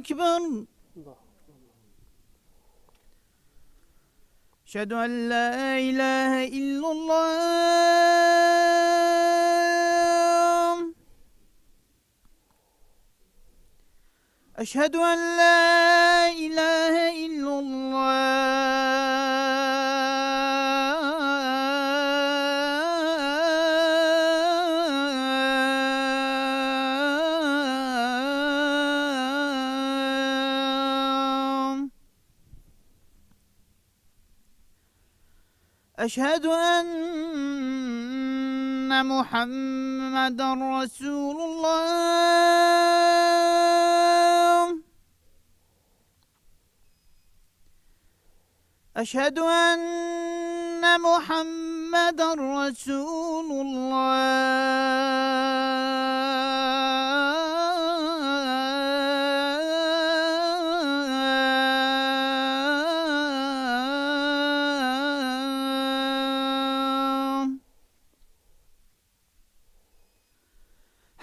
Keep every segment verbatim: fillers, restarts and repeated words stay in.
أكبر. أشهد أن لا إله إلا الله. أشهد أن لا إله إلا الله. أشهد أن محمدا رسول الله. أشهد أن محمدا رسول الله.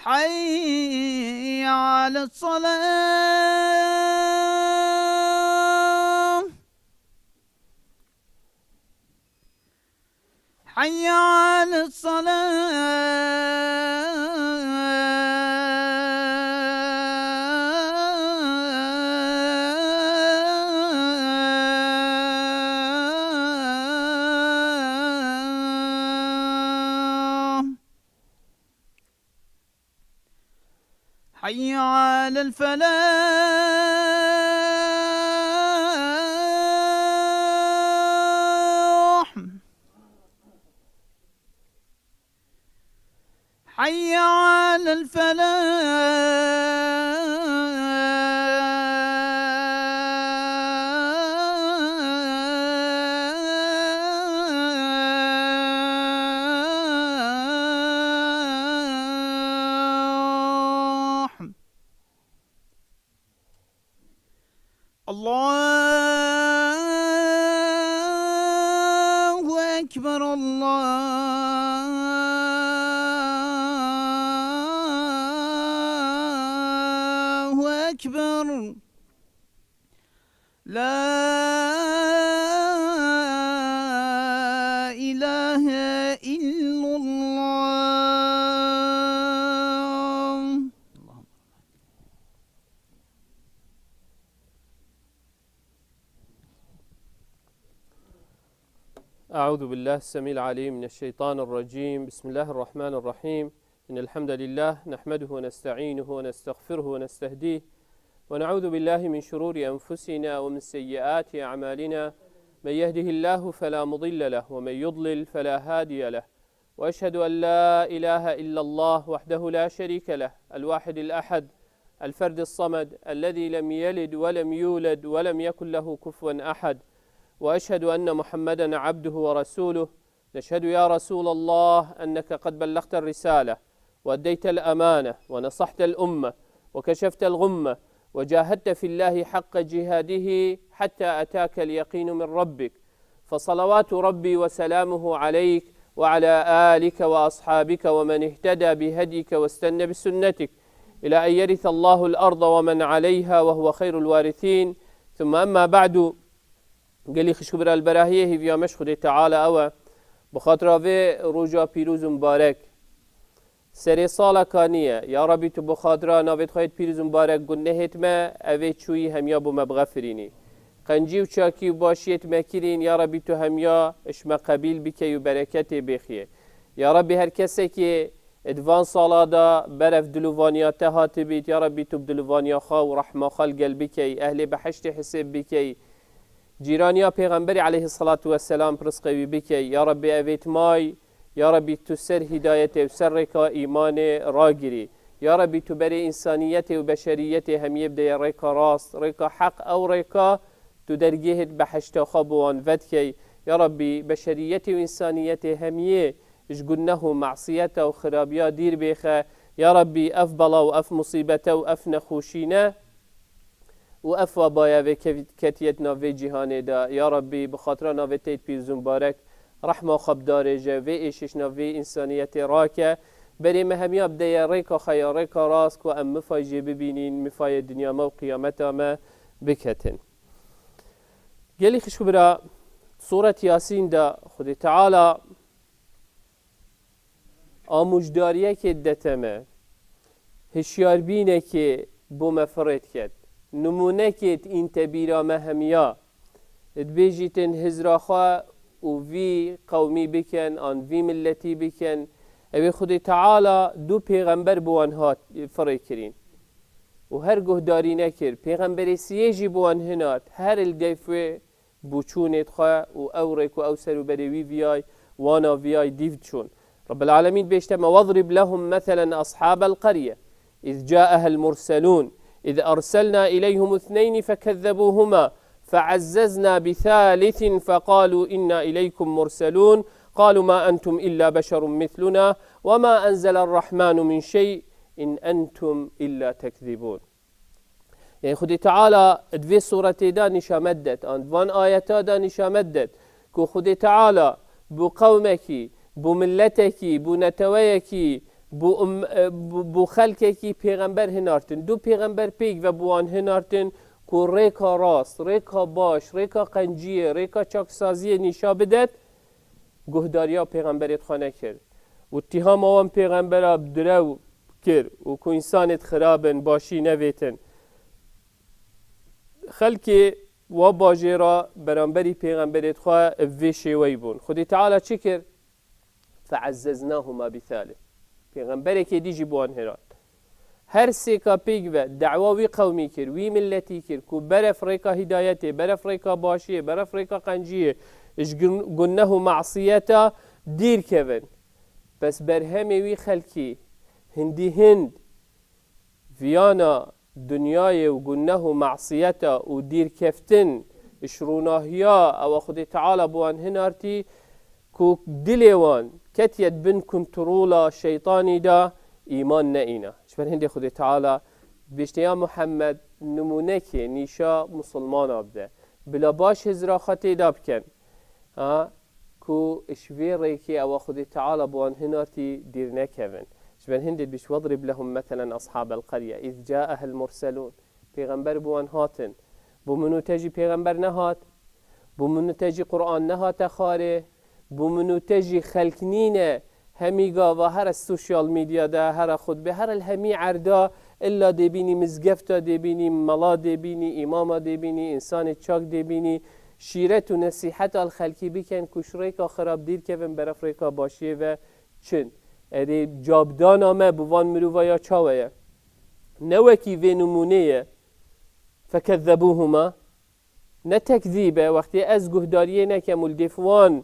حي على الصلاة. حي على الصلاة. حي على الفلاح. حي على الفلاح. الله أكبر، الله أكبر. لا إله إلا الله. أعوذ بالله السميع العليم من الشيطان الرجيم. بسم الله الرحمن الرحيم. إن الحمد لله نحمده ونستعينه ونستغفره ونستهديه، ونعوذ بالله من شرور أنفسنا ومن سيئات أعمالنا. من يهده الله فلا مضل له، ومن يضلل فلا هادي له. وأشهد أن لا إله إلا الله وحده لا شريك له، الواحد الأحد، الفرد الصمد، الذي لم يلد ولم يولد ولم يكن له كفوا أحد. وأشهد أن محمدا عبده ورسوله. نشهد يا رسول الله أنك قد بلغت الرسالة وأديت الأمانة ونصحت الأمة وكشفت الغمة وجاهدت في الله حق جهاده حتى أتاك اليقين من ربك، فصلوات ربي وسلامه عليك وعلى آلك وأصحابك ومن اهتدى بهديك واستنى بسنتك إلى أن يرث الله الأرض ومن عليها وهو خير الوارثين. ثم أما بعد. Gelî xişk û bira li berahiyê, hêviya me ji Xwedê Teala ew e, bi xatira vê roja pîroz û mibarek, serê sala kanî ye. Ya Rabbî, tu bi xatira navê xwe yê pîroz û mibarek, gunehêt me, evê çûyî hemiya bo me bixefirînî. Qencî û çakî û başiyêt me kirîn, ya Rabbî, tu hemiya ji me qebîl bikey û bereketê bêxiyê. Ya Rabbî, her kesekê di van sala de berev dilovaniya te hatibît, ya Rabbî, tu bi dilovaniya xwe û rehma xwe li gel bikey, ehlê behiştê hisêb bikey. Cîraniya Pêxemberê aleyhisselatu vesselam bi rizqê wî bikey. Ya Rabbî, evêt may, ya Rabbî, tu ser hîdayetê û ser rêka îmanê ragirî. Ya Rabbî, tu berê însaniyetê û beşeriyetê hemiyê bideyê rêka rast, rêka heq, ew rêka tu dergehê behişta xwe bi wan vedikey. Ya Rabbî, beşeriyetê û însaniyetê hemiyê ji guneh û mesiyeta û xirabiya dîr bêxe. Ya Rabbî, ev bela û ev musîbete û ev nexweşîne û ev webaye vê kev-, ketiye di nav vê cîhanê de. Ya Rabbî, bi xatira navê te yê pîroz û mibarek, rehma xwe bidarêje, vê êşê ji nav vê însaniyetê rake. Berê me hemiya bideye rêka xwe ya rêka rast ku em mifay jê bibînîn, mifayê dinya me û qiyameta me biketin. Gelî xişk û bira, Sûret Yasîn de Xwedê Teala amûjdariyekê didete me, hişyarbînekê bo me firê diket, nimûnekê diînte bîra me hemiya, dibêjîtin hizra xwe û vî qewmî bikin, an vî miletî bikin. Ew ê Xwedê Teala du pêxember bi wan hat firê kirîn. Û her guhdarî nekir. Pêxemberê siyê jî bi wan hinat. Her li deyf wê bûçûnê xwe û ew rêk û ew ser û berê wî viyay, wana viyay dîv diçûn. Rabbil Alemîn bêjte me, "Wadrib lehum meselen ashabel qerye, iz caehel murselûn, iz erselna ileyhum ithneyni fekezzebûhuma, feazzezna bi thalithin feqalû inna ileykum murselûn, qalû ma entum illa beşerun misluna, ve ma enzelel rahmanu min şey, in entum illa tekzibûn." Yanî Xwedê Teala di vê sûretê de nîşa me didet, an di van ayeta de nîşa me didet ku Xwedê Teala bo qewmekî, bo miletekî, bo neteweyekî, bo um-, e, bo, bo xelkekî pêxember hinartin. Du pêxember pêk ve bi wan hinartin ku rêka rast, rêka baş, rêka qenciyê, rêka çaksaziyê nîşa bidet. Guhdariya pêxemberê xwe nekir û îttihama wan pêxembera bi direw kir û ku însanê xirab in, başî nevêtin. Xelkê wa bajêra beramberî pêxemberê xwe bi vê şêweyî bûn. Xwedê Teala çi kir? Feezzeznahuma bi thalith. Pêxemberekê dî jî bi wan hirat. Her sêka pêk ve dawa wî qewmî kir, wî miletî kir ku beref rêka hîdayetê, beref rêka başiyê, beref rêka qenciyê, ji gun-, guneh û masiyeta dîr kevin. Bes berhemê wî xelkî hindî hind viyana dinyayê û guneh û masiyeta û dîrkeftin ji rûnahiya ewa Xwedê Teala bi wan hinartî, ku dilê wan ketiye di bin kontrola şeytanî de, îman neîna. Ji ber hindê Xwedê Teala bêjte, ya Muhammed, nimûnekê nîşa musulmana bide. Bila baş hizra xwe tê de bikin. Ha, ku ji vê rêkê ewa Xwedê Teala bi wan hinartî dîr nekevin. Ji ber hindê dibêj, "Wedrib lehum meselen ashabel qerye, iz caehel murselûn." Pêxember bi wan hatin. Bo min û te jî pêxember nehat? Bo min û te jî Qur'an nehate xwarê? Bo min û te jî xelk nîne hemî gava here sosyal medya de, here xutbe, here li hemî erda, illa dê bînî mizgefta, dê bînî mela, dê bînî îmama, dê bînî însanê çak, dê bînî şîret û nesîheta li xelkî bikin ku ji rêka xirab dîr kevin, beref rêka başiyê ve çin. Erê, cavdana me bi van mirova ya çawe ye? Ne wekî vê nimûnê ye. Fekezzebûhuma. Ne tekzîb e, wextê ez guhdariyê nekem û li dêf wan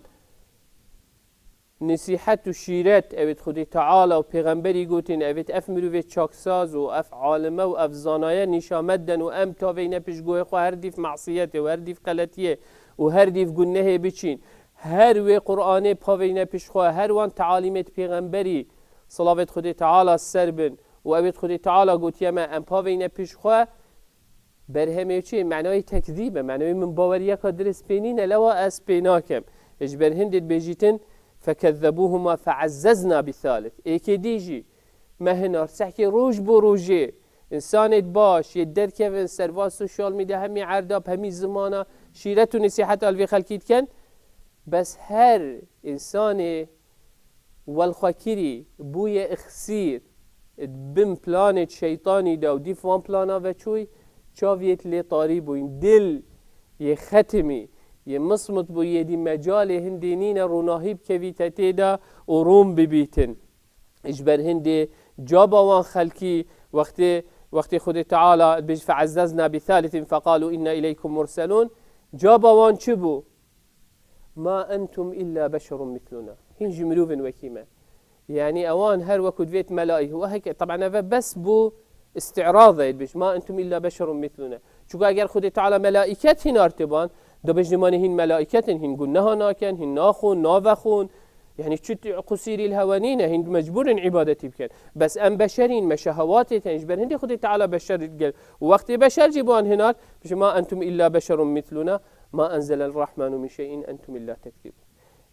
nesîhet û şîret, ewêt Xwedê Teala û pêxemberî gotin, ewêt ev mirovê çaksaz û ev alime û ev zanaye nîşa me diden û em taveyne pişt guhê xwe her dîf masiyetê û her dîf xeletiyê û her dîf gunehê biçîn. Her wê Qur'anê paveyne pişt xwe, her wan tealîmêt pêxemberî, silavêt Xwedê Teala ser bin, û ewêt Xwedê Teala gotiye me, em paveyne pişt xwe, berhemê çi? Menayê tekzîb e. Menayê min baweriyeka dirist pê nîne, lewa ez pê nakem. Ji ber hindê dibêjîtin, "Fekezzebuhuma feezzezna bi thalith." Êkê dî jî me hinar sehkê roj bo rojê. Însanê baş yê derkevin ser va sosyal medya, hemî erdab, hemî zimana şîret û nesîheta li vê xelkî dikin. Bes her însanê welxwekirî bûye ixsîr, di bin planê şeytanî de û dîf van plana ve çûy, çaviyêt lê tarî bûyn, dil yê xetimî, yê mismit bû, yê dî mecalê hindê nîne rûnahî bikevîte tê de û rûn bibîtin. Ji ber hindê caba wan xelkî wextê, wextê Xwedê Teala dibêj, "Feezzezna bi thalithin feqalû inna ileykum murselûn." Caba wan çi bû? "Ma entum illa beşerun misluna." Hîn jî mirovin wekî me. Yanî ewan her weku divêt melaîk. Weheke, teben eve bes bû îstîraz e, dibêj, "Ma entum illa beşerun misluna." Çunka eger Xwedê Teala melaiket hîn artiban, da bêjne, "Ma ne hîn melaiket in, hîn guneha nakin, hîn naxwin, navexwin." Yanî çi tu qusîrî li hewe nîne, hîn mecbûr in îbadetî bikin. Bes em beşer in, me şehewatê tên, ji ber hindê Xwedê Teala beşer gel. Û wextê beşer jî bi wan hinar, bêje, "Ma entum illa beşerun misluna, ma enzelel rahmanu min şey'in entum illa tekzibun."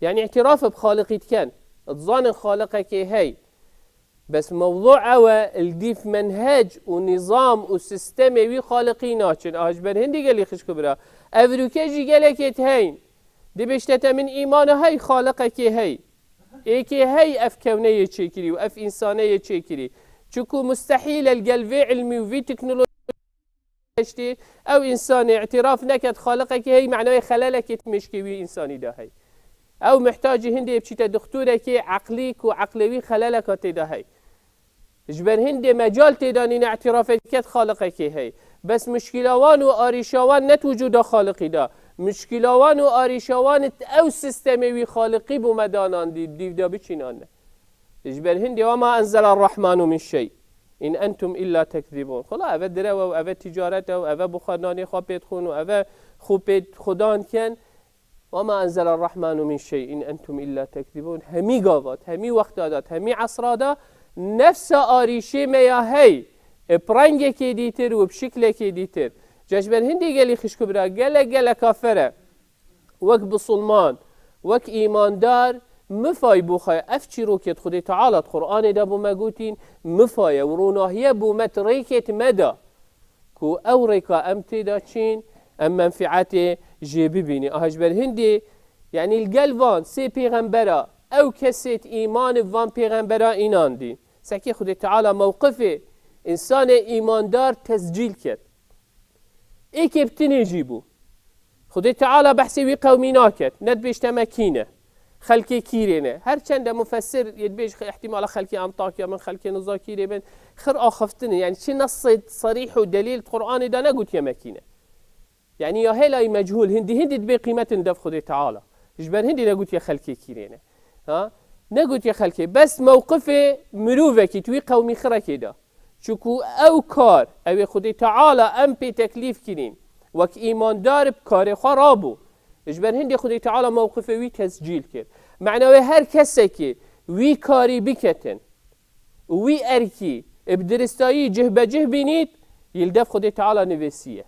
Yanî îtiraf bi Xaliqî dikin. Dizanin Xaliqekê hey. Bes mewzû ew e, li dîf menhec û nîzam û sistemê wî xaliqî naçin. A ji ber hindî gelî xişk û bira. Ev rûke jî gelekê heyn. Dibêjte te min îmana hey, xaliqekê hey. Êkê hey ev kewneyê çêkirî û ev însaneyê çêkirî. Çiku mustehîl e li gel vê ilmî û vî teknolojî ew însanê îtiraf neket xaliqekê hey, manayê xelelekê di mêşkê wî însanî de hey. Ew mihtacî hindê biçîte dixtûrekê eqlî ku eqlê wî xeleleka tê de hey. Ji ber hindê mecal tê de nîne îtirafê ket xaliqekê hey. Bes muşkîla wan û arîşa wan ne di wicûda xaliqî de. Muşkîla wan û arîşa wan di ew sistemê wî xaliqî bo me danandî, dîv de biçînan ne. Ji ber hindê, "Ve ma enzela Rahmanu min şey. In entum illa tekzibun." Xula, eve direw e û eve ticaret e û eve bi xwe nanê xwe pê dixwin û eve xwe pê xudan ken. "Ve ma enzela Rahmanu min şey. In entum illa tekzibun." Hemî gava de, hemî wexta de, hemî esra de nefsa arîşê me ya hey. E, bi rengekê dîtir û bi şiklekê dîtir. Ca ji ber hindê gelî xişk û bira, gelek gelek kafir e. Wek bisilman, wek îmandar, mifa ye bo xwe. Ev çîrokê di Xwedê Teala di Qur'anê de bo me gotîn, mifa ye û ronahiye bo me di rêkê di me de, ku ew rêka em tê de çîn, em menfietê jê bibînî. Aha ji ber hindê, yanî li gel van sê pêxembera, ew kesê di îmanê van pêxembera înandî. Sekê Xwedê Teala mewqifê însanê îmandar tescîl ket. Êkê bi tinê jî bû. Xwedê Teala behsê wî qewmî naket. Ne dibêjte me kî ne. Xelkê kîrê ne. Her çende mufessir yê dibêj, ihtimala xelkê Antakya bin, xelkê niza kîrê bin. Xir axiftin in. Yani çi nesê serîh û delîl Qur'anê de negotiye me kî ne. Yani ya hêlayî mechûl, hindî hindî dibê qîmetin dev Xwedê Teala. Ji ber hindî negotiye xelkê kîrê ne. Ha? Negotiye xelkê. Bes mewqifê mirovekî di wî qewmî xirekê de. Çiku ew kar, ew ê Xwedê Teala em pê teklîf kirîn. Wek îmandar bi karê xwe rabû. Ji ber hindê Xwedê Teala mewqifê wî tescîl kir. Mena wê her kesekî wî karî biketin û wî erkî bi diristayî cih be cih bînît, yê li dev Xwedê Teala nivêsiye.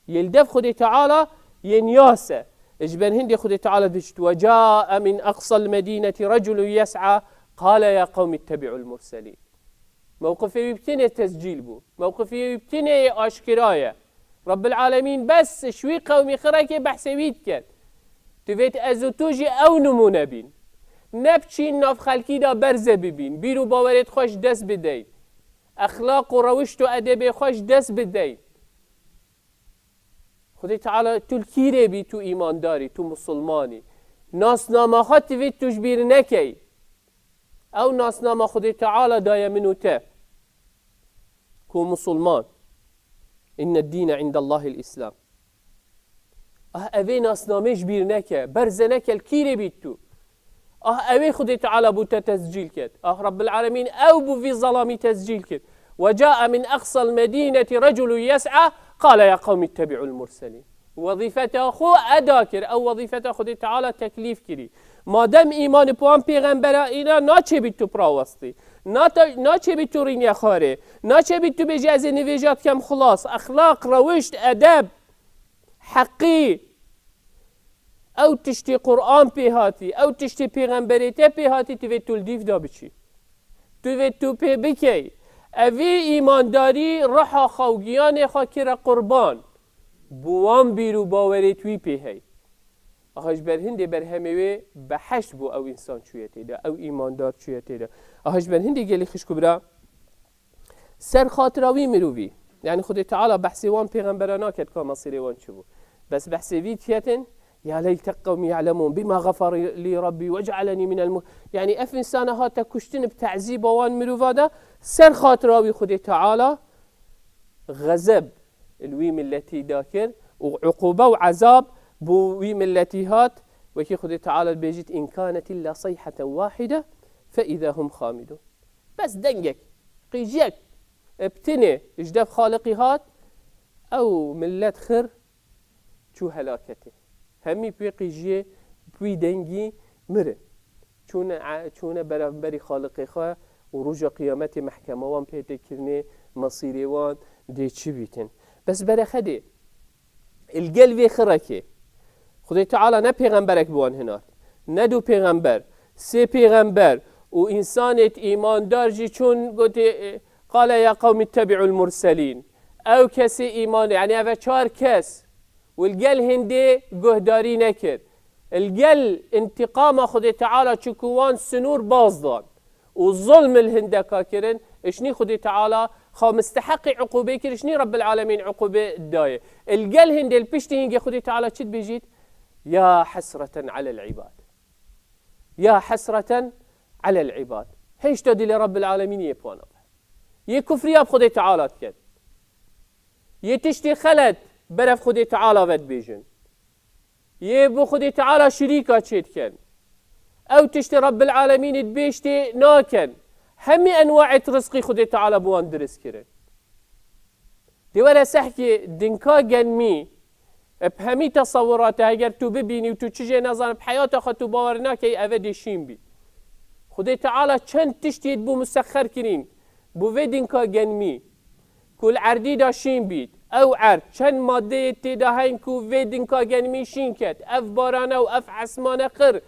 Yê li dev Xwedê Teala yên yas e. Ji ber hindê Xwedê Teala dişt, "Ve ca'e min aqsal medînetî reculun yes'a, qale ya qewmî ittebi'ul murselîn." Mewqifê wî bi tinê tescîl bû. Mewqifê wî bi tinê yê aşkira ye. Rabbil Alemîn bes ji wî qewmî xirekê behsê wî diket. Divêt ez û tu jî ew nimûne bîn. Ne biçîn nav xelkî de berze bibîn. Bîr û bawerêt xwe ji dest bideyn. Exlaq û rewişt û edebê xwe ji dest bideyn. Xwedê Teala tu li kîrê bî, tu îmandarî, tu musulmanî. Nasnama xwe divê tu ji bîr nekey. Ew nasnama Xwedê Teala daye min û te. Ku musulman. Inne dîne indallahil Îslam. Ah, evê nasnamê ji bîr neke, berze neke, li kîrê bît tu. Ah, ewê Xwedê Teala bo te tescîl ket. Ah, Rabbil Alemîn ew bo vî zelamî tescîl kir. "Ve ca'e min aqsal medînetî reculun yes'a, qale ya qewmî ittebi'ul murselîn." Wezîfeta xwe eda kir. Ew wezîfeta Xwedê Teala teklîf kirî. Madem îman bi wan pêxembera îna, naçê bît tu pirawestî. Nata-, naçê bît tu rînye xwarê. Naçê bît tu bêjî ez ê nivêja dikem xulas. Exlaq, rewişt, edeb, heqî. Ew tiştê Qur'an pê hatî, ew tiştê pêxemberê te pê hatî, tu vê tu li dîv de biçî. Tu vê tu pê bikey. Evî îmandarî riha xwe û giyanê xwe kire qurban. Bi wan bîr û bawerê tu wî pê hey. Aha ji ber hindê berhemê wê behişt bû ew însan çûye tê de, ew îmandar çûye tê de. Aha ji ber hindê gelî xişk û bira. Ser xatira wî mirovî. Yani Xwedê Teala behsê wan pêxembera naket ka mesîrê wan çi bû. Bes behsê vî diyetin, "Ya leyte qewmî ya'lemûn bima xefere lî Rabbî ve ce'alenî minel mu-," Yani ev însana hate kuştin bi tezîba wan mirova de, ser xatira wî Xwedê Teala xezeb li wî milletî dakir û uqûbe û ezab bo wî milletî hat, wekî Xwedê Teala dibêjit, "In kanet illa seyheten wahide fe iza hum xamidûn." Bes dengek, qîjiyek, e, bi tinê ji dev Xaliqî hat, ew millet xir çû helaketê. Hemî bi wê qîjiyê, bi wî dengî mirin. Çûne, çûne beramberî Xaliqê xwe û roja qiyametê mehkema wan pê tê kirinê, mesîrê wan dê çi bîtin. Bes berexedê, li gel vê xirekê, Xwedê Teala ne pêxemberek bi wan hinat, ne du pêxember, sê pêxember û însanêt îmandar jî çûn gotê, qale ya qewmî tebi'ul murselîn. Ew kesê îman, yani ev e çar kes. Û li gel hindê guhdarî nekir. Li gel întiqama Xwedê Teala çiku wan sinûr baz dan. Û zulm li hindeka kirin, işnî Xwedê Teala xwe misteheqî uqûbê kir, işnî Rabbil Alemîn uqûbê dayê. Li gel hindê li piştî hingê Xwedê Teala çi dibêjît? Ya hesreten alel îbad. Ya hesreten alel îbad. Hêşta dilê Rabbil Alemîn yê pana ve. Yê kufriya bi Xwedê Teala dikin. Yê tiştê xelet berev Xwedê Teala ve dibêjin. Yê bi Xwedê Teala şirîka çê dikin. Ew tiştê Rabbil Alemînê dibêjtê nakin. Hemî enwaet rizqî Xwedê Teala bi wan dirist kirin. Dê were sehkê dinka genmî, bi hemî tesewirate, eger tu bibînî û tu çi jê nezanî, bi heyata xwe tu bawer nakey, eve dê şîn bî. Xwedê Teala çend tiştê bû musexxer kirîn, bû vê dinka genmî, ku li erdî de şîn bît. Ew erd, çend madeyê tê de heyn ku vê dinka genmî şîn ket. Ev barane û ev esmane qir,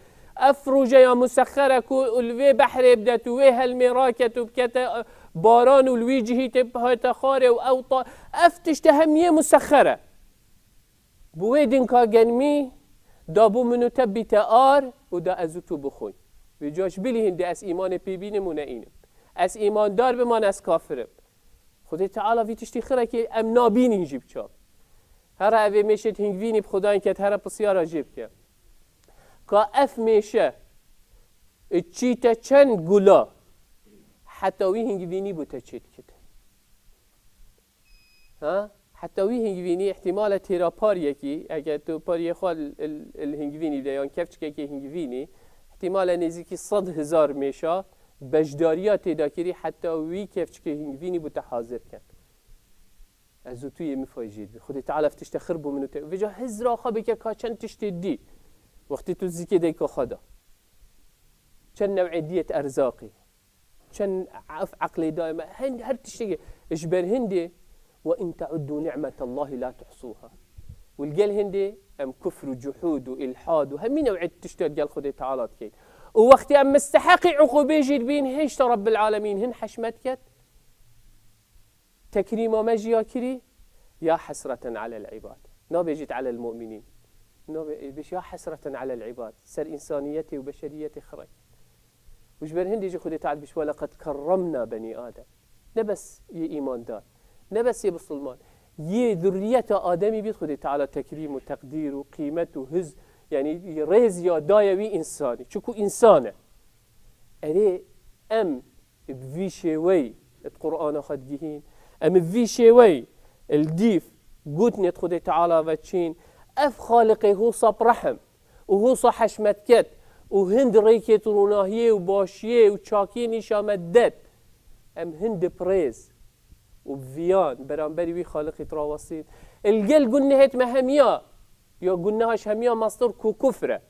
ev roje ya musexxer e ku li vê behrê bidet û wê helmê raket û bikete, e, baran û li wî cihî tê bihete xwarê û ew ta-, ev tişte hemiyê musexxer e. Bi wê dinka genmî da bû min û te bîte ar û da ez û tu bixwîn. Vê ca ji bilî hindê ez îmanê pê bînim û neînim. Ez îmandar bim an ez kafir im. Xwedê Teala vî tiştî xirekê em nabînîn jî bi çav. Here evê mêşêt hingvînî bi Xwedayên ket, here pisyara jê bike. Ka ev mêşe, e, çî te çend gula, heta wî hingvînî bû te çê dikit. Ha? Heta wî hingvînî îhtîmal e têra pariyekî, eger tu pariyê xwe li, li, li hingvînî de yan kevçikekê hingvînî, îhtîmal e nêzîkî sed hezar mêşa beşdariya tê de kirî, heta wî kevçikê hingvînî bû te hazir ken. Ez û tu yê min fayî jê dibî. Xwedê Teala ev tişte xir bû min û te. Vêca hizra xwe bike ka çend tiştê dî. Wextê tu zikê deyka xwe da. Çend new'ê diyet erzaqî. Çend ev eqlê dayê me. Hin-, her tiştekê. Ji ber hindê, "Ve in te'uddu ni'metallahi la tuhsuha." Û li gel hindê em kufr û cuhûd û îlhad û hemî new'ê tişta li gel Xwedê Teala dikeyn. Û wextê em misteheqî uqûbê jî dibîn, hêşta Rabbil Alemîn hin heşmet ket. Tekrîma me jî ya kirî, ya hesreten alel îbad. Nabêjît alel mu'minîn. Nabê-, bêj ya hesreten alel îbad. Ser însaniyetê û beşeriyetê xirek. Û ji ber hindê jî Xwedê Teala dibêj, "Weleqed kerremna benî Adem." Ne bes yê îmandar, ne bes yê bisilman. Yê zurriyeta Ademî bît Xwedê Teala tekrîm û teqdîr û qîmet û huz, yanî rêz ya daye wî însanî. Çiku însan e. Erê, em bi vî şêweyî di Qur'ana xwe digihîn, em bi vî şêweyî li dîv gotinê di Xwedê Teala ve çîn, ev Xaliqê hosa bi rehm û hosa heşmetket û hind rêkêt rûnahiyê û başiyê û çakiyê nîşa me det, em hind bi rêz û bi viyan beramberî wî Xaliqî dirawestîn. Li gel gunehêt me hemiya, ya guneha ji hemiya mestir ku kufr e.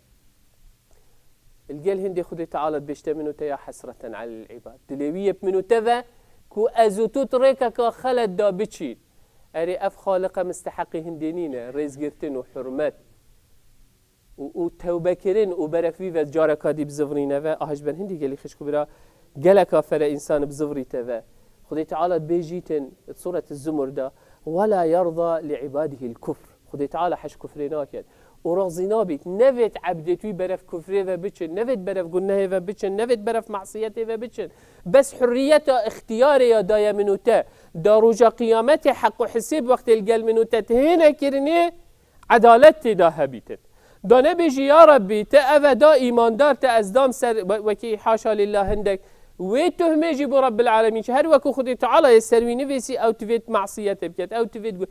Li gel hindê Xwedê Teala dibêjte min û te ya hesreten alel îbad. Dilê wî yê bi min û te ve ku ez û tu di rêkeka xelet de biçîn. Erê, ev Xaliqe misteheqî hindê nîne, rêzgirtin û hurmet û, û tewbekirin û beref wî ve careka dî bizivrîne ve. Aha ji ber hindê gelî xişk û bira geleka fere însan bizivrîte ve. Xwedê Teala dibêjîtin di Sûret Zumur de, "Wela yerda li îbadihil kufr." Xwedê Teala heş kufrê naket. Û razî nabît. Nevêt ebdêt wî berev kufrê ve biçin, nevêt berev gunehê ve biçin, nevêt berev masiyetê ve biçin. Bes hurriyeta îxtiyarê ya daye min û te. Da roja qiyametê heq û hisêb wextê li gel min û te tihêne kirinê, edalet tê da hebîtin. Da nebêjî, "Ya Rebbî, te eve da îmandar, te ez dam ser," we-, wekî haşa lillah hindek. Wê tuhmê jî bo Rebbil Alemîn çi? Her weku Xwedê Teala yê ser wî nivîsî, ew tivêt masiyetê biket, ew tivêt gu-,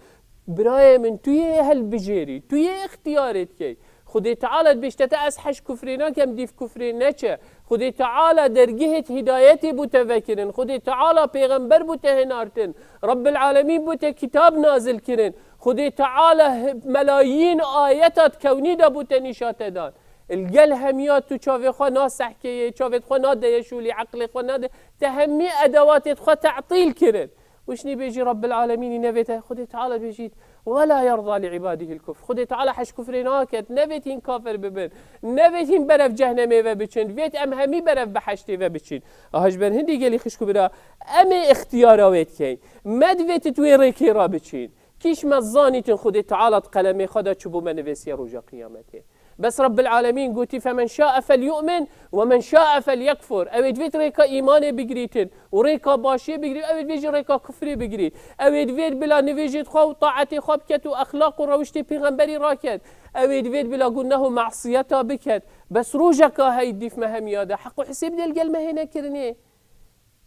Birayê min, tu yê helbijêrî, tu yê îxtiyarê dikey. Xwedê Teala dibêjte te ez heş kufrê nakem, dîv kufrê neçe. Xwedê Teala dergehê hidayetê bo te vekirin. Xwedê Teala pêxember bo te hinartin. Rebbil Alemîn bo te kitab nazil kirin. Xwedê Teala hi-, melayîn ayeta di kewnî de bo te nîşa te dan. Li gel hemiya tu çavê xwe nasehkeyê, çavê xwe nadeye şûlî, eqlê xwe nade, te hemî edewatê xwe te'tîl kirin. Wişnî bêjî Rabbil Alemînî nevête, Xwedê Teala bêjît, "Ve la yerda li ibadihil kufr." Xwedê Teala heş kufrê naket, nevêt hîn kafir bibin, nevêt hîn berev cehnemê ve biçin, vêt em hemî berev beheştê ve biçin. Aha ji ber hindî gelî xişk û bira, em ê ixtiyara wê dikeyn. Me divêtit wê rêkê re biçin. Kîş me zanîtin Xwedê Teala di qelemê xwe de çi bo me nivêsiye roja qiyametê. Bes Rabbil Alemîn gotî, "Femen şa'e felyu'min ve men şa'e felyekfur." Ew ê divêt rêka îmanê bigirîtin û rêka başiyê bigirît, ew ê divêt jî rêka kufrê bigirît. Ew ê divêt bila nivêjêt xwe û taetê xwe biket û exlaq û rewiştê pêxemberî raket. Ew ê divêt bila guneh û masiyeta biket. Bes rojeka heyî dîf me hemiya de heq û hisêb dê li gel me hê nekirinê.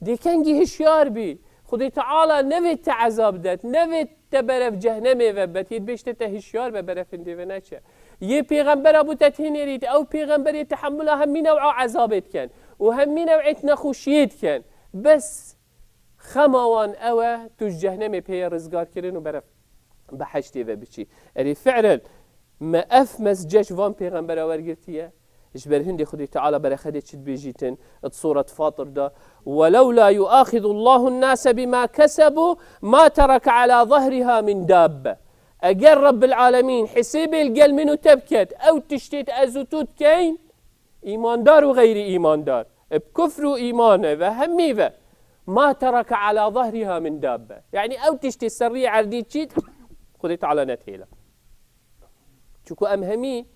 Dê kengî hişyar bî. Xwedê Teala nevê te ezab det, nevê te berev cehnemê ve bet, yê dibêjte te hişyar be berev hindê ve neçe. Yê pêxembera bo te tênêrît, ew pêxemberê tehemula hemî new'a ezabê diken û hemî new'ê nexweşiyê diken. Bes xema wan ew e, tu ji cehnemê pê ye rizgarkirin û berev beheştê ve biçî. Erê fi'len me ev mesce ji van pêxembera wergirtiye. Ji ber hindê Xwedê Teala berexedê çi dibêjîtin, di Suret Fatir de, "Welewla yuaxidullahu nnase bima kesebu ma tereke ala zahriha min dabbe." Eger Rabbil Alemîn hisêbê li gel min û te biket, ew tiştê ez û tu dikeyn, îmandar û xeyrî îmandar, bi kufr û îmanê ve hemî ve, "ma tereke ala zahriha min dabbe." Yanî ew tiştê serrî erdî çît, Xwedê Teala netêla. Çunku em hemî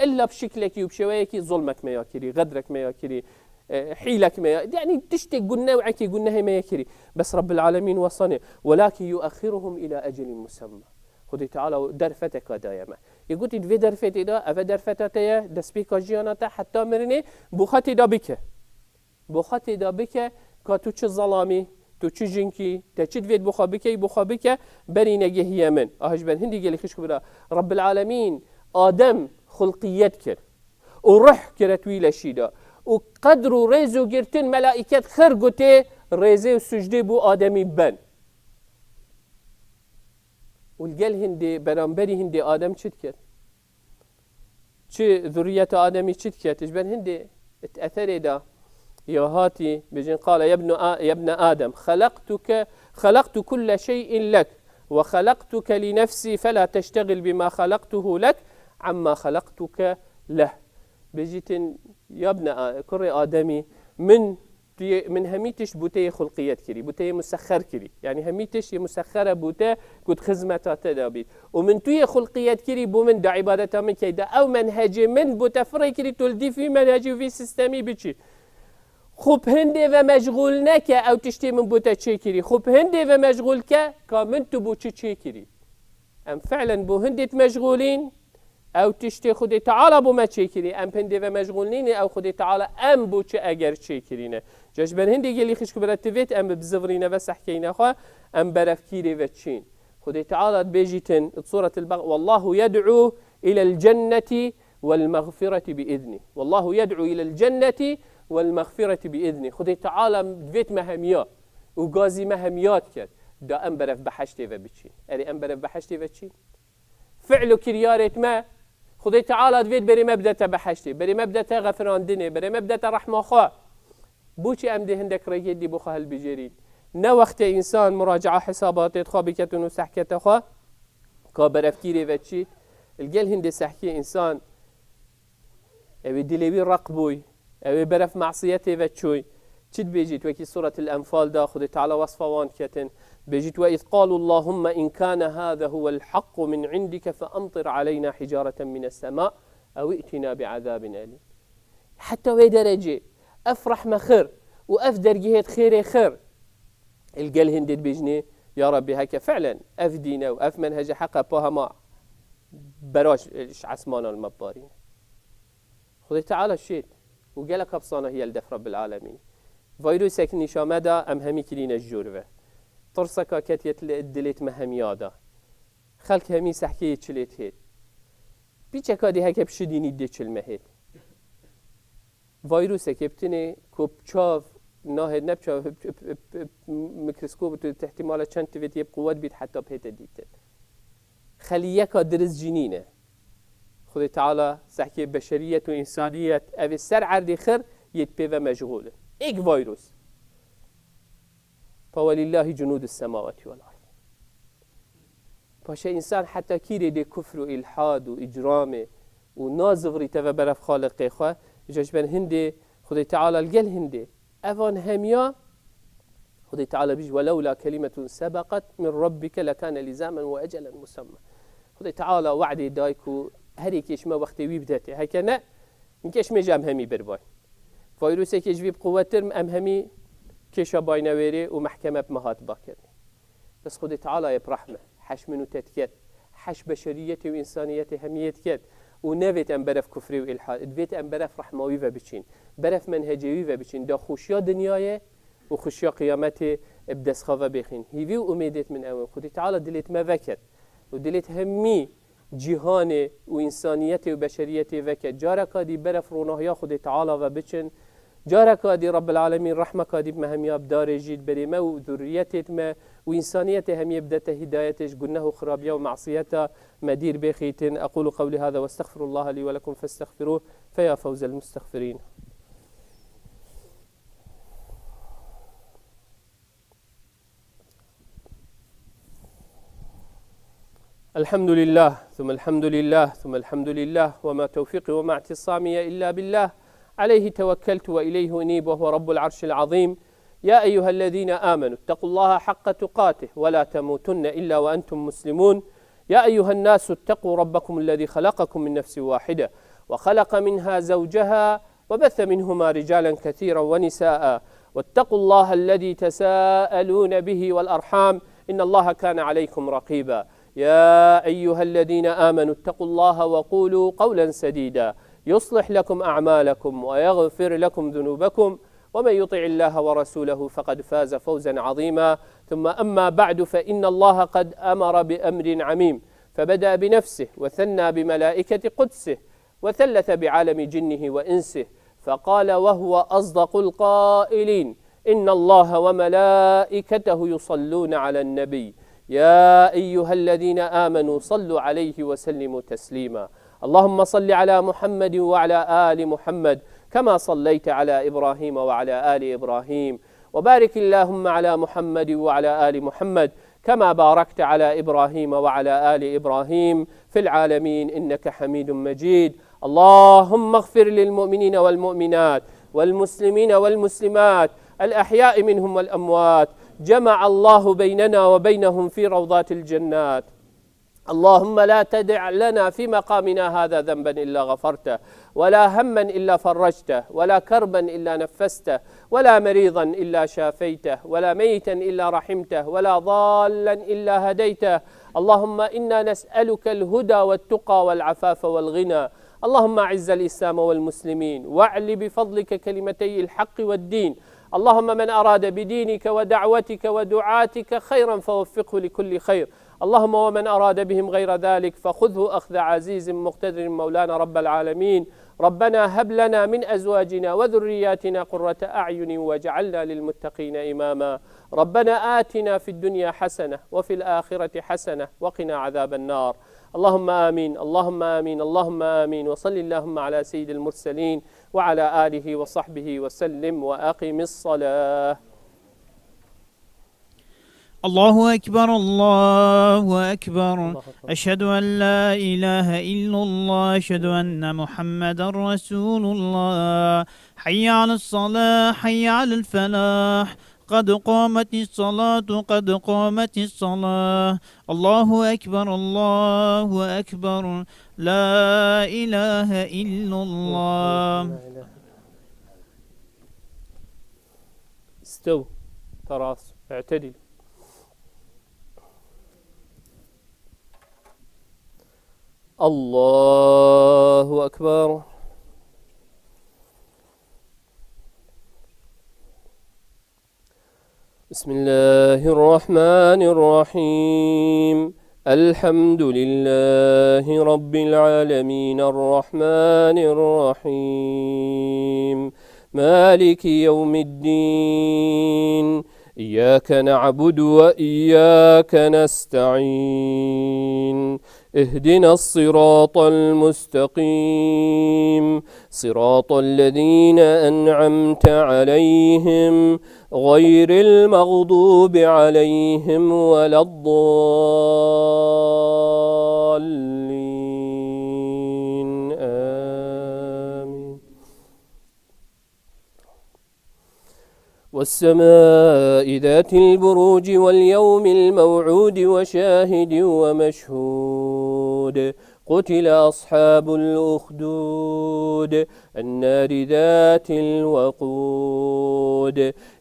illa bi şiklekî û bi şêweyekî zulmek me ya kirî, xedrek me ya kirî, e, hîlek me ya, yanî tiştê gun-, new'ekî gunehê me ya kirî. Bes Rabbil Alemîn wesa nê, "Welakin yuaxiruhum ila ecelin musemma." Xwedê Teala derfeteka daye me. Yê gotî, "Di vê derfetê de, eve derfeta te ye, destpêka jiyana te heta mirinê, bo xwe tê de bike." Bo xwe tê de bike, ka tu çi zelamî, tu çi jinkî, te çi divêt bo xwe bikey, bo xwe bike, berî negehiye min. Aha ji ber hindî gelî xişk û bira. Rabbil Alemîn Adem xulqiyet kir û ruh kire tu wî leşî de û qedr û rêz û girtin melaiket xir gotê, rêzê û sucdê bo Ademî ben. Û li gel hindê, beramberî hindê Adem çi dikir? Çi zurriyeta Ademî çi diket? Ji ber hindê it-, eserê de ya hatî, bêjin, "Qale yebnu A-, yebne Adem, xelaqtuke, xelaqtu kulle şey'in lek ve xelaqtuke li nefsî fela teştegil bima xelaqtuhu lek amma xelaqtuke leh." Bêjîtin, "Ya bne A-, kurê Ademî, min Tu yê, min hemî tişt bo te yê xulqiyet kirî, bo te yê musexxer kirî. Yanî hemî tişt yê musexxere bo te ku di xizmeta te de bît. Û min tu yê xulqiyet kirî bo min de îbadeta min key de. Ew menhecê min bo te firê kirî, tu li dîf vî menhecî û vî sîstemî biçî. Xwe bi hindê ve meşxûl neke, ew tiştê min bo te çêkirî. Xwe bi hindê ve meşxûl ke, ka min tu bo çi çêkirî." Em fi'len bo hindê dimeşxûlîn, ew tiştê Xwedê Teala bo me çêkirî. Em hindê ve meşxûl nîn, ew Xwedê Teala em bo çi eger çêkirîne. Ca ji ber hindê gelî xişk û bira tivêt em bizivirîne ve sehkeyne xwe, em berevkîrê ve çîn. Xwedê Teala dibêjîtin, di Suretil Baq-, "Wallahu yed'u ilel cenneti wel mexfireti bi izni." "Wallahu yed'u ilel cenneti wel mexfireti bi izni." Xwedê Teala divêt me hemiya û gazî me hemiya diket. Da em berev beheştê ve biçîn. Erê em berev beheştê ve çîn. Fi'l û kiryarêt me, Xwedê Teala divêt berê me bidete beheştê, berê me bidete xefirandinê, berê me bidete rehma xwe. Boçî em dê hindek rêgê dî bo xwe hilbijêrîn? Ne wextê însan muracaa hesabatêt xwe biketin û sehkete xwe, ka berevkîrê ve çît. Li gel hindê sehkê însan Ew ê dilê wî req bûy, ew ê beref masiyetê ve çûy. Çi dibêjît? Wekî Suretil Enfal da Xwedê Teala wesfa wan diketin. Bêjît, "Ve iz qalu Allahumme in kana hâze huvel haqqu min indike fe amtir aleyna hicareten mines semâ ew i'tina bi azabin elîm." Heta wê derecê, ev rehme xir û ev dergehêt xêrê xir. Li gel hindê dibêjinê, ya Rabbî, heke fi'len ev dîne û ev menhece heqe pa hema beraş ji esmanan me bibarîne. Xwedê Teala şêt û gelek hepsana hiye li def Rebbil Alemîn. Vayrûsek nîşa me da, em hemî kirîne ji jor ve. Tirseka ketiye dilê, dilêt me hemiya da. Xelk hemî sehkeyê çilêt hêt. Pîçeka dê heke pişidînî dê çil me hêt. Vayrûsekê bitinê ku bi çav nahêt, ne bi çav, bi, bi, bi, bi mikroskop tu ihtimala çend tivêt yê bi quwet bît heta bihête dîtin. Xeliyeka diriz jî nîne. Xwedê Teala sehkê beşeriyet û însaniyet, ev ê ser erdê xir yê pê ve meşxûl in. Êk vayrûs. Ve lillâhi cunûdus semâwati vel ard. Paşa însan heta kîrê dê kufr û îlhad û îcramê û nazivirîte ve beref Xaliqê xwe, ji ber hindê Xwedê Teala li gel hindê. Evan hemiya Xwedê Teala bîj, "Welewla kelimetun sebaqet min rabbike lekane lizamen ve ecelen musemma." Xwedê Teala we'dê day ku herê kêşme wextê wî bidetê. Heke ne, min kêşmê ji em hemî birbayî. Vayrusekê ji vî bi quwetir em hemî kêşa bayne wêrê û mehkeme bi me hat bakirinê. Bes Xwedê Teala yê bi rehme, heş min û te diket, heş beşeriyetê û însaniyetê hemiyê diket û nevêt em beref kufrê û îlhad, divêt em beref rehma wî ve biçîn, beref menhecê wî ve biçîn, da xweşiya dinyayê û xweşiya qiyametê bi dest xwe ve bêxîn. Hîvî û umêdêt min ew in. Xwedê Teala dilêt me veket û dilêt hemî cîhanê û însaniyetê û beşeriyetê veke. Careka dî beref ronahiya Xwedê Teala ve biçin. Careka dî Rabbil Alemîn rehmeka dî bi me hemiya bidarêjît, berê me û zurriyetêt me û însaniyetê hemiyê bidete hîdayetê, ji guneh û xirabiya û masiyeta me dîr bêxîtin. Ekûlu qewlî hada ve estexfirullaha lî ve lekum festexfiruh fe ya fewzel mustexfirîn. الحمد لله، ثم الحمد لله، ثم الحمد لله، وما توفيقي وما اعتصامي إلا بالله، عليه توكلت وإليه أنيب، وهو رب العرش العظيم. يا أيها الذين آمنوا اتقوا الله حق تقاته ولا تموتن إلا وأنتم مسلمون. يا أيها الناس اتقوا ربكم الذي خلقكم من نفس واحدة وخلق منها زوجها وبث منهما رجالا كثيرا ونساء، واتقوا الله الذي تساءلون به والأرحام، إن الله كان عليكم رقيبا. يا أيها الذين آمنوا اتقوا الله وقولوا قولا سديدا، يصلح لكم أعمالكم ويغفر لكم ذنوبكم، ومن يطع الله ورسوله فقد فاز فوزا عظيما. ثم أما بعد، فإن الله قد أمر بأمر عميم، فبدأ بنفسه وثنى بملائكة قدسه وثلث بعالم جنه وإنسه، فقال وهو أصدق القائلين: إن الله وملائكته يصلون على النبي، يا أيها الذين آمنوا صلوا عليه وسلموا تسليما. اللهم صل على محمد وعلى آل محمد كما صليت على إبراهيم وعلى آل إبراهيم، وبارك اللهم على محمد وعلى آل محمد كما باركت على إبراهيم وعلى آل إبراهيم في العالمين إنك حميد مجيد. اللهم اغفر للمؤمنين والمؤمنات والمسلمين والمسلمات الأحياء منهم والأموات، جمع الله بيننا وبينهم في روضات الجنات. اللهم لا تدع لنا في مقامنا هذا ذنبا إلا غفرته، ولا هما إلا فرجته، ولا كربا إلا نفسته، ولا مريضا إلا شافيته، ولا ميتا إلا رحمته، ولا ضالا إلا هديته. اللهم إنا نسألك الهدى والتقى والعفاف والغنى. اللهم أعز الإسلام والمسلمين، وأعل بفضلك كلمتي الحق والدين. اللهم من أراد بدينك ودعوتك ودعاتك خيرا فوفقه لكل خير. اللهم ومن أراد بهم غير ذلك فخذه أخذ عزيز مقتدر مولانا رب العالمين. ربنا هب لنا من أزواجنا وذرياتنا قرة أعين واجعلنا للمتقين إماما. ربنا آتنا في الدنيا حسنة وفي الآخرة حسنة وقنا عذاب النار. اللهم آمين، اللهم آمين، اللهم آمين. وصل اللهم على سيد المرسلين وعلى آله وصحبه وسلم وأقم الصلاة. الله أكبر، الله أكبر. الله أكبر. أشهد أن لا إله إلا الله، أشهد أن محمدا رسول الله. حي على الصلاة، حي على الفلاح. قد قامت الصلاة، قد قامت الصلاة. الله أكبر، الله أكبر. لا إله إلا الله. استو، تراص، اعتدل. الله أكبر. بسم الله الرحمن الرحيم. الحمد لله رب العالمين، الرحمن الرحيم، مالك يوم الدين، إياك نعبد وإياك نستعين، اهدنا الصراط المستقيم، صراط الذين أنعمت عليهم، غير المغضوب عليهم ولا الضالين. آمين. والسماء ذات البروج واليوم الموعود وشاهد ومشهود. قتل أصحاب الأخدود. النار ذات الوقود.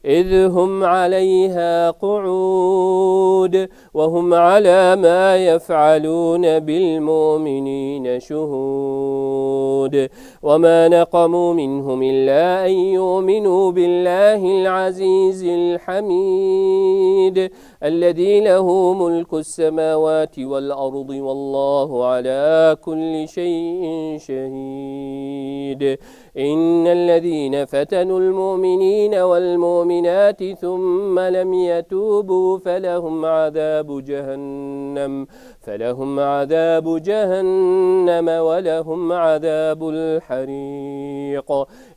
إذ هم عليها قعود وهم على ما يفعلون بالمؤمنين شهود. وما نقموا منهم إلا أن يؤمنوا بالله العزيز الحميد الذي له ملك السماوات والأرض والله على كل شيء شهيد. إن الذين فتنوا المؤمنين والمؤمنات ثم لم يتوبوا فلهم عذاب جهنم، فلهم عذاب جهنم ولهم عذاب الحريق.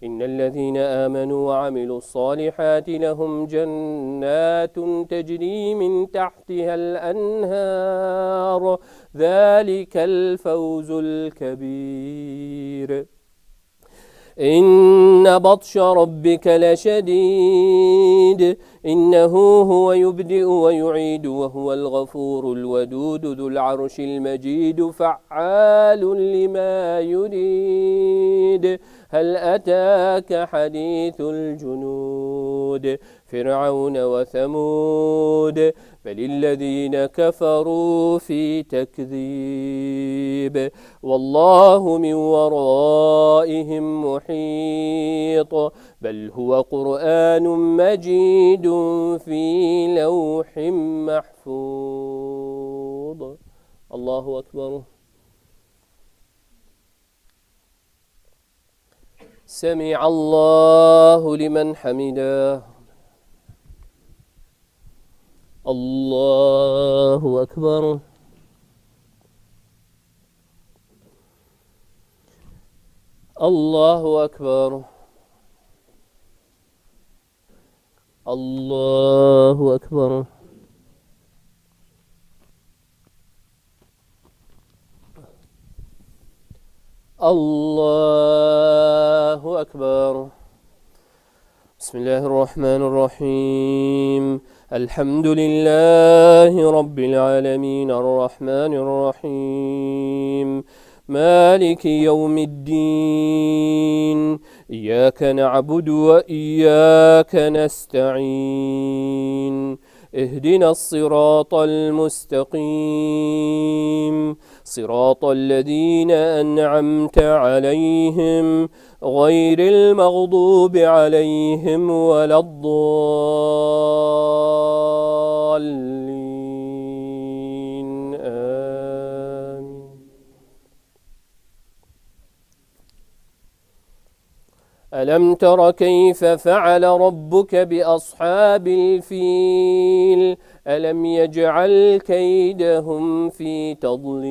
إن الذين آمنوا وعملوا الصالحات لهم جنات تجري من تحتها الأنهار، ذلك الفوز الكبير. إن بطش ربك لشديد، إنه هو يبدئ ويعيد وهو الغفور الودود ذو العرش المجيد فعال لما يريد. هل أتاك حديث الجنود؟ فرعون وثمود، بل الذين كفروا في تكذيب، والله من ورائهم محيط، بل هو قرآن مجيد في لوح محفوظ. الله أكبر. سمع الله لمن حمده. الله أكبر. الله أكبر. الله أكبر. الله أكبر. بسم الله الرحمن الرحيم. الحمد لله رب العالمين، الرحمن الرحيم، مالك يوم الدين، إياك نعبد وإياك نستعين، اهدنا الصراط المستقيم، صراط الذين أنعمت عليهم، غير المغضوب عليهم ولا الضالين. آمين. ألم تر كيف فعل ربك بأصحاب الفيل؟ ألم يجعل كيدهم في تضليل؟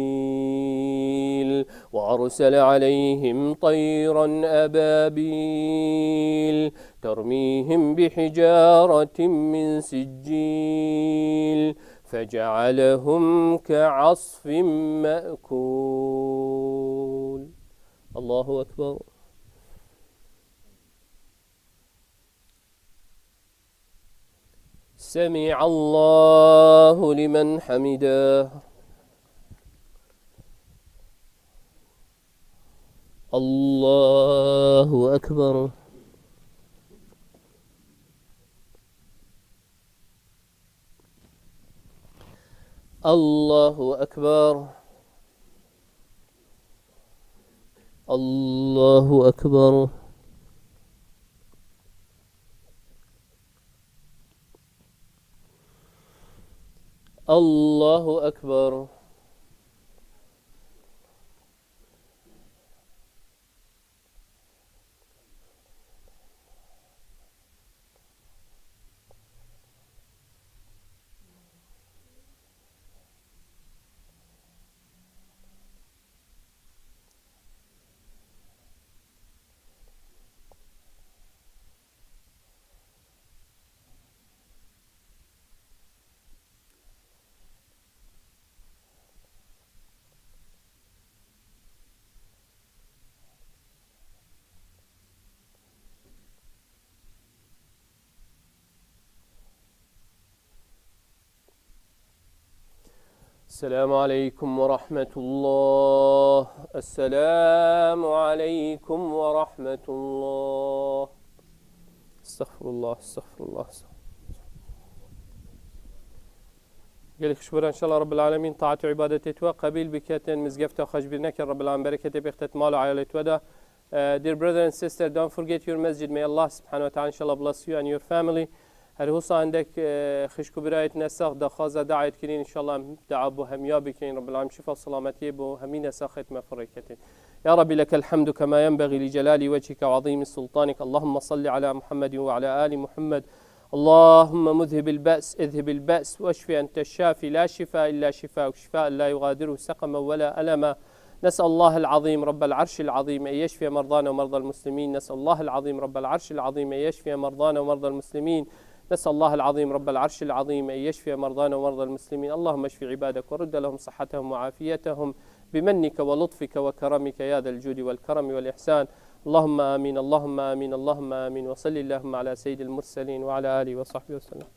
وأرسل عليهم طيرا أبابيل ترميهم بحجارة من سجيل فجعلهم كعصف مأكول. الله أكبر. سمع الله لمن حمده. الله أكبر. الله أكبر. الله أكبر. الله أكبر. السلام عليكم ورحمة الله. السلام عليكم ورحمة الله. استغفر الله، استغفر الله، استغفر الله. Gelek şükür, inşallah Rabbil Alemin taat û ibadetê tu qebîl biketin, mizgefta xwe ji bîr nekin, Rabbil Alemin bereketê bêxtet mal û eyalê tu de. Uh, dear brother and sister, don't forget your masjid. May Allah subhanahu wa ta'ala, inshallah, bless you and your family. Her husa hindek, uh, xişk û birayet nesax daxwaza daet kirin, inşallah, dua bo hemiya bikin. Rabbil Alemin şifa selametiyê bo hemî nesaxet me firêketin. يا رب لك الحمد كما ينبغي لجلال وجهك وعظيم سلطانك. اللهم صل على محمد وعلى آل محمد. اللهم مذهب البأس، اذهب البأس، واشف أنت الشافي، لا شفاء إلا شفاءك، شفاء لا يغادر سقما ولا ألما. نسأل الله العظيم رب العرش العظيم أن يشفي مرضانا ومرضى المسلمين. نسأل الله العظيم رب العرش العظيم أن يشفي مرضانا ومرضى المسلمين. نسأل الله العظيم رب العرش العظيم أن يشفي مرضانا ومرضى المسلمين. اللهم اشف عبادك ورد لهم صحتهم وعافيتهم بمنك ولطفك وكرمك يا ذا الجود والكرم والإحسان. اللهم آمين، اللهم آمين، اللهم آمين. وصل اللهم على سيد المرسلين وعلى آله وصحبه وسلم.